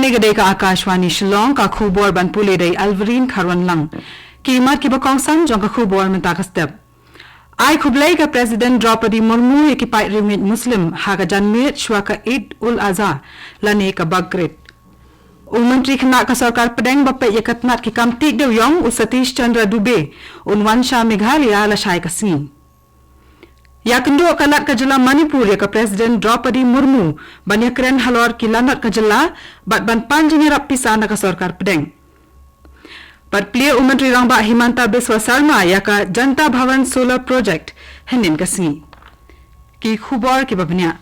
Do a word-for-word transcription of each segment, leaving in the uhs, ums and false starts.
Ka dei ka Akashvani Shillong, ka khubor ban pule da i Alverine Kharwanlang. Ki mat kiba kongsan jong ka khubor mynta ka step. Ai khublei ka President Draupadi Murmu ïa ki paid riewngeit Muslim ha ka janmiet shuwa ka Eid ul Adha lane ka Bakrid. U Myntri Khynnah ka Sorkar Pdeng ba peit ïa ka tnat ki kam tih dewïong, u Satish Chandra Dubey, un wan sha Meghalaya lashai ka sngi. Ïakynduh ka Lat ka Jylla Manipur ïa ka President Draupadi Murmu ban ïakren halor ki lanot ka jylla bad ban pan jingïarap pisa na ka Sorkar Pdeng. Bad plie u Myntri Rangbah Himanta Biswa Sarma ïa ka Janata Bhavan Solar Project hynnin ka sngi. Ki khubor kiba bniah.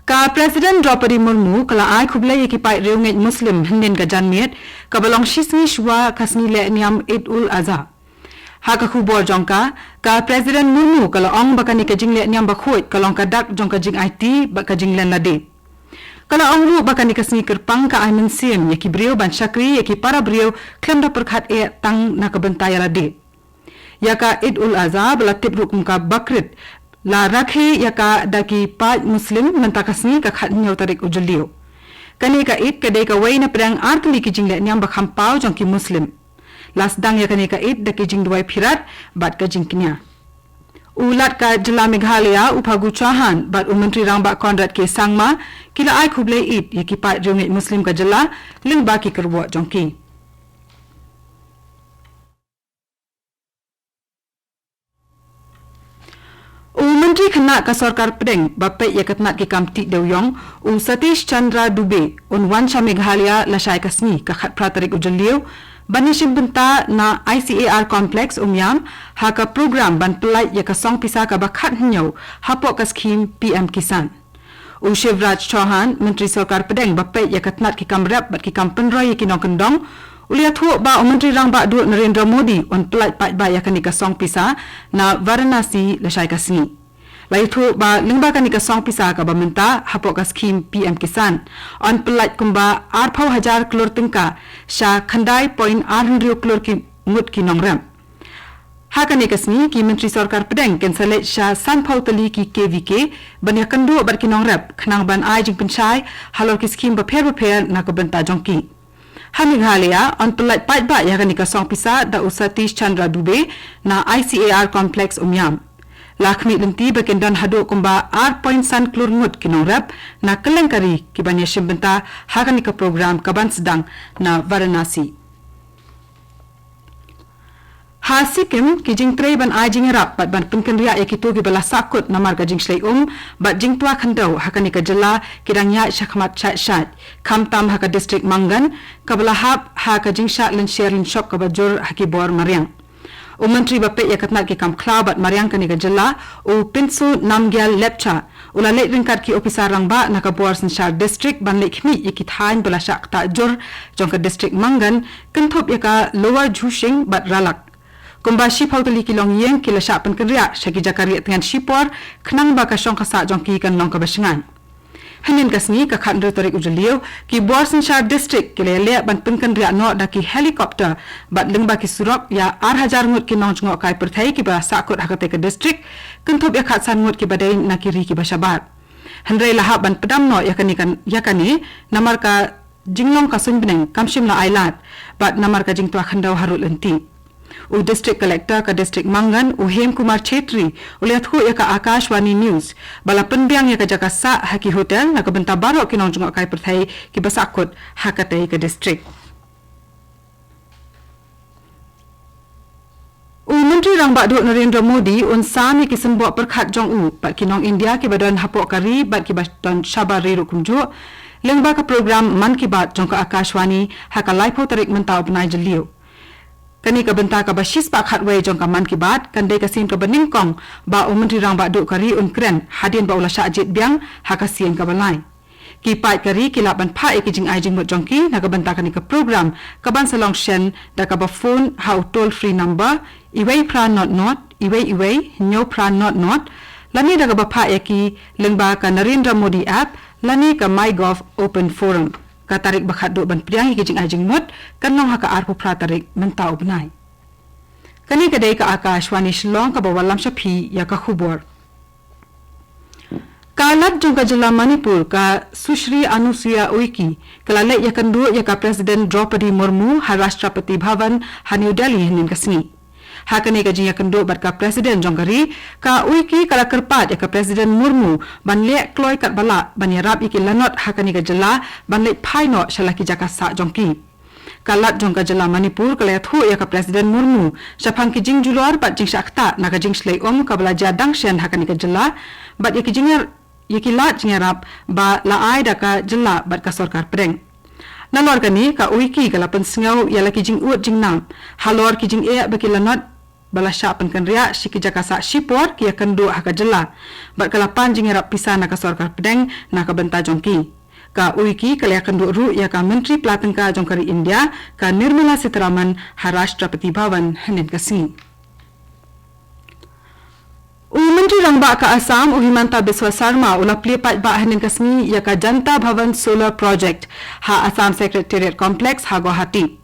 Ka President Draupadi Murmu ka la ai khublei ïa ki paid riewngeit Muslim hynnin ka janmiet, kaba long shisngi shuwa ka sngi lehniam Eid ul Adha. Ha ka khubor jong ka, ka President Murmu ka la ong ba kane ka jinglehniam bakhuid ka long ka dak jong ka jingaiti bad ka jinglen lade. Ka la ong ruh ba kane ka sngi kyrpang ka ai mynsiem ïa ki briew ban shakri ïa ki para briew khlem da pyrkhat eh tang na ka bynta ïa lade. Ïa ka Eid ul Adha ba la tip ruh kum ka Bakrid, la rakhe ïa ka da ki paid Muslim mynta ka sngi ka khathynñiew tarik u Jylliew. Kane ka Eid ka dei kawei na pdeng artylli ki jinglehniam ba kham paw jong ki Muslim. La sdang ïa kane ka Eid da ki jingduwai phirat bad ka jingkñia. U Lat ka Jylla Meghalaya u Phagu Chauhan bad u Myntri Rangbah Conrad K Sangma ki la ai khublei Eid ïa ki paid riewngeit Muslim ka jylla lyngba ki kyrwoh jong ki. U Myntri Khynnah ka Sorkar Pdeng ba peit ïa ka tnat ki kam tih dewïong, u Satish Chandra Dubey, un wan sha Meghalaya lashai ka sngi ka khatphra tarik u Jylliew ban ïashim bynta na I C A R Complex Umiam ha ka program ban pyllait ïa ka song pisa kaba khathynñiew hapoh ka skhim P M Kisan. U Shivraj Chauhan, Myntri Sorkar Pdeng ba peit ïa ka tnat ki kam rep bad ki kam pynroi ïa ki nongkyndong, u la ïathuh ba u Myntri Rangbah Duh Narendra Modi un pyllait paidbah ïa kane ka song pisa na Varanasi lashai ka sngi. La ïathuh ba lyngba kane ka song pisa kaba mynta hapoh ka skhim P M Kisan, yn pyllait kumba arphew hajar klur tyngka sha khyndai point ar hynriew klur ki ngut ki nongrep. Ha kane ka sngi ki Myntri Sorkar Pdeng kin sa leit sha sanphew tylli ki K V K ban ïakynduh bad ki nongrep khnang ban ai jingpynshai halor ki skhim bapher bapher na ka bynta jong ki. Ha Meghalaya, yn pyllait paidbah ïa kane ka song pisa da u Satish Chandra Dubey na I C A R Complex Umiam. La khmih lynti ba kin don haduh kumba ar point san klur ngut ki nongrep na kylleng ka ri ki ban ïashim bynta ha kane ka program ka ban sdang na Varanasi. Ha Sikkim, ki jingtrei ban ai jingïarap bad ban pynkynriah ïa kito kiba la sahkut namar ka jingshlei um bad jingtwa khyndew ha kane ka jylla ki dang ïaid shakhmat shait shait, khamtam ha ka district Mangan, kaba la hap ha ka jingshah lynsher lynshop kaba jur ha ki bor mariang. U Myntri ba peit ïa ka tnat ki kam khlaw bad mariang kane ka jylla, u Pinso Namgyal Lepcha, u la leit ryngkat ki ophisar rangbah na ka bor synshar district ban leit khmih ïa ki thaiñ ba la shah ktah jur jong ka district Mangan, kynthup ïa ka Lower Jushing bad Ralak. Kumba shiphew tylli ki longïing ki la shah pynkynriah sha ki jaka rieh tngen shipor khnang ba ka shong ka sah jong ki kan long kaba shngaiñ. Hynnin ka sngi ka khathynriew tarik u Jylliew, ki bor synshar district ki la ïaleh ban pynkynriah noh da ki helicopter bad lyngba ki surok ïa ar hajar ngut ki nongjngohkai pyrthei kiba sahkut ha katei ka district, kynthup ïa khatsan ngut kiba dei na ki ri kiba shabar. Hynrei la hap ban pdam noh ïa kane kan, ïa kane namar ka jinglong ka suiñ bneng kam shym la ai lad bad namar ka jingtwa khyndew harud lynti. U District Collector ka District Mangan, u Hem Kumar Chhetri, u la ïathuh ïa ka Akashvani News ba la pynbiang ïa ka jaka sah ha ki hotel na ka bynta baroh ki nongjngohkai pyrthei kiba sahkut ha katei ka district. U Myntri Rangbah Duh Narendra Modi un sam ïa ki symboh pyrkhat jong u bad ki nong India kiba don hapoh ka ri bad kiba don shabar ri ruh kumjuh, lyngba ka program Mann Ki Baat jong ka Akashvani ha ka laiphew tarik mynta u bnai Jylliew. Kane ka bynta kaba shispah khatwei jong ka Mann Ki Baat kan dei ka sien kaba nyngkong ba u Myntri Rangbah Duh ka ri un kren hadien ba u la shah jied biang ha ka sien kaba lai. Ki paid ka ri ki lah ban phah ïa ki jingai jingmut jong ki na ka bynta kane ka program ka ban sa long shen da kaba phone ha u toll free number iwei phra not not, iwei iwei, hynñiew phra not not, lane da kaba phah ïa ki lyngba ka Narendra Modi app lane ka MyGov Open Forum. Ka tarik ba khatduh ban pdiang ïa ki jingai jingmut kan long ha ka arphew phra tarik mynta u bnai. Kane ka dei ka Akashvani Shillong kaba wallam sha phi ïa ka khubor. Ka Lat jong ka jylla Manipur, ka Sushri Anusuiya Uikey, ka la leit ïakynduh ïa ka President Droupadi Murmu ha Rashtrapati Bhavan ha New Delhi hynnin ka sngi. Ha kane ka jingïakynduh bad ka President jong ka ri, ka Uikey ka la kyrpad ïa ka President Murmu ban leh kloi katba lah ban ïarap ïa ki lanot ha kane ka jylla ban leit phai noh sha la ki jaka sah jong ki. Ka Lat jong ka jylla Manipur ka la ïathuh ïa ka President Murmu shaphang ki jingjulor bad jingshah ktah na ka jingshlei um kaba la jia dang shen ha kane ka jylla, bad ïa ki jingïar ïa ki lad jingïarap ba la ai da ka jylla bad ka sorkar pdeng. Nalor kane, ka Uikey ka la pynsngew ïa la ki jingud jingnam halor ki jingeh ba ki lanot ba la shah pynkynriah sha ki jaka sah shipor ki ïakynduh ha ka jylla, bad ka la pan jingïarap pisa na ka sorkar pdeng na ka bynta jong ki. Ka Uikey ka la ïakynduh ruh ïa ka Myntri Pla Tyngka jong ka ri India, ka Nirmala Sitharaman, ha Rashtrapati Bhavan hynnin ka sngi. U Myntri Rangbah ka Assam, u Himanta Biswa Sarma, u la plie paidbah hynnin ka sngi ïa ka Janta Bhavan Solar Project ha Assam Secretariat Complex ha Guwahati.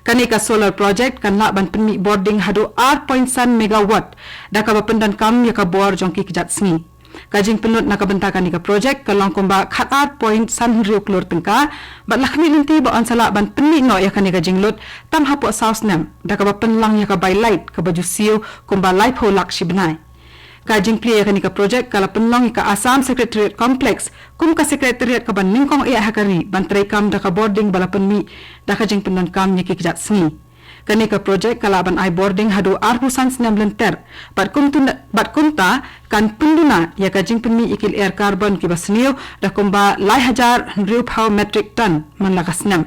Kane ka solar project kan lah ban pynmih bording haduh ar point san megawatt da kaba pyndonkam ïa ka bor jong ki kjat sngi. Ka jingpynlut na ka bynta kane ka project ka long kumba khat ar point san hynriew klur tyngka, bad la khmih lynti ba yn sa lah ban pynmih noh ïa kane ka jinglut tang hapoh saw snem da kaba pynlang ïa ka bai light kaba ju siew kumba laiphew lak shi bnai. Ka jingplie ïa kane ka project ka la pynlong ïa ka Assam Secretariat Complex kum ka secretariat kaba nyngkong eh ha ka ri ban treikam da ka bording ba la pynmih da ka jingpyndonkam ïa ki kjat sngi. Kane ka project ka lah ban ai bording haduh arphew san snem lynter, bad kumta, bad kumta kan pynduna ïa ka jingpynmih ïa ki lyer carbon kiba sniew da kumba lai hajar hynriewphew metric ton man la ka snem.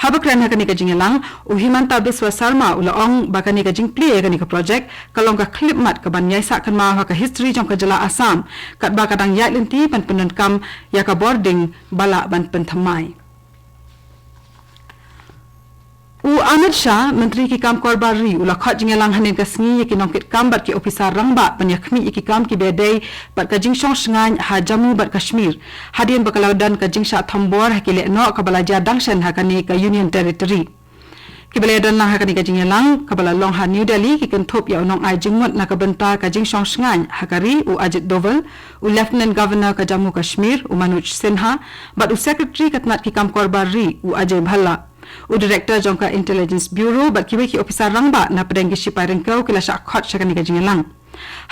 Haba kren ha kane ka jingïalang, u Himanta Biswa Sarma u la ong ba kane ka jingplie ïa kane ka project ka long ka khyllipmat kaban ïai sah kynmaw ha ka history jong ka jylla Assam, katba ka dang ïaid lynti ban pyndonkam ïa ka bording ba lah ban pynthymmai. U Amit Shah, Myntri ki kam korbar ri, u la khot jingïalang hynnin ka sngi ïa ki nongkitkam bad ki ophisar rangbah ban ïakhmih ïa ki kam kiba dei bad ka jingshong shngaiñ ha Jammu bad Kashmir, hadien ba ka la don ka jingshah thombor ha ki lehnoh kaba la jia dang shen ha kane ka Union Territory. Kiba la ïadon lang ha kane ka jingïalang kaba la long ha New Delhi ki kynthup ïa u nongai jingmut na ka bynta ka jingshong shngaiñ ha ka ri, u Ajit Doval, u Lieutenant Governor ka Jammu Kashmir, u Manoj Sinha, bad u Secretary ka tnat ki kam korbar ri, u Ajay Bhalla. U Director jong ka Intelligence Bureau bad kiwei ki ophisar rangbah na pdeng ki shipai ryngkew ki la shah khot sha kane ka jingïalang.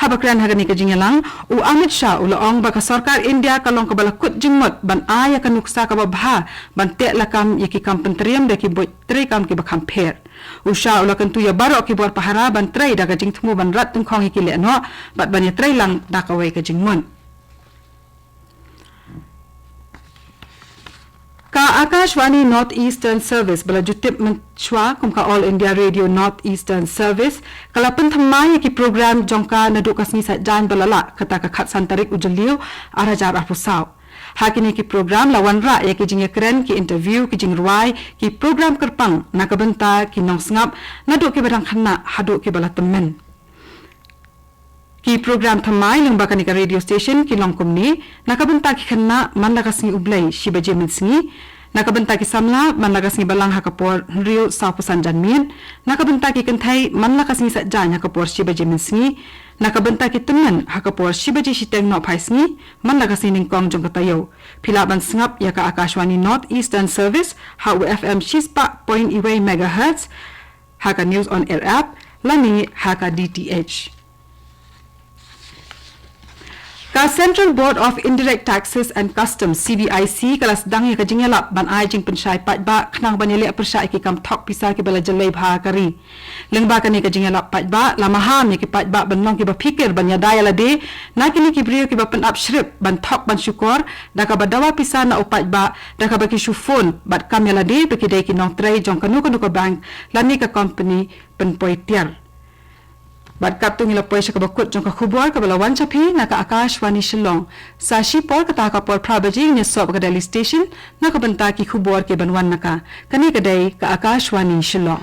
Haba kren ha kane ka jingïalang, u Amit Shah u la ong ba ka sorkar India ka long kaba la kut jingmut ban ai ïa ka nuksa kaba bha ban teh lakam ïa ki kam pyntriem da ki buit treikam kiba kham pher. U Shah u la kyntu ïa baroh ki bor pahara ban trei da ka jingthmu ban rat tyngkhong ïa ki lehnoh bad ban ïatrei lang da kawei ka jingmut. Ka Akashvani North Eastern Service, ba la ju tip mynshuwa kum ka All India Radio North Eastern Service, ka la pynthymmai ïa ki program jong ka naduh ka sngi Saitjaiñ ba la lah, kata ka khatsan tarik u Jylliew, ar hajar arphew saw. Ha kine ki program la wanrah ïa ki jingïakren, ki interview, ki jingrwai, ki program kyrpang na ka bynta ki nongsngap, naduh kiba dang khynnah haduh kiba la tymmen. Ki program thymmai lyngba kane ka radio station ki long kumne: na ka bynta ki khynnah, man la ka sngi U Blei, shi baje mynsngi; na ka bynta ki samla, man la ka sngi Balang ha ka por hynriew sawphew san janmiet; na ka bynta ki kynthei, man la ka sngi Saitjaiñ ha ka por shi baje mynsngi; na ka bynta ki tymmen, ha ka por shi baje shiteng nohphai sngi, man la ka sngi nyngkong jong ka taïew. Phi lah ban sngap ïa ka Akashvani North Eastern Service ha u F M shispah point iwei megahertz, ha ka News on Air app, lane ha ka D T H. Ka Central Board of Indirect Taxes and Customs, C B I C, ka la sdang ïa ka jingïalap ban ai jingpynshai paidbah khnang ban ïaleh pyrshah ïa ki kam thok pisa kiba la jyllei bha ha ka ri. Lyngba kane ka jingïalap paidbah, la maham ïa ki paidbah ban long kiba phikir ban ïada ïa lade na kine ki briew kiba pynap shrip ban thok ban shukor da kaba dawa pisa na u paidbah da kaba ki shu phone bad kam ïa lade ba ki dei ki nongtrei jong kano kano ka bank lane ka company pynpoi tiar. Bad katto ngi la poi sha kaba kut jong ka khubor kaba la wan sha phi na ka Akashvani Shillong. Sa shipor, kata ha ka por phra baje, ngin ïasoh bad ka Delhi Station na ka bynta ki khubor kiban wan na ka. Kane ka dei ka Akashvani Shillong.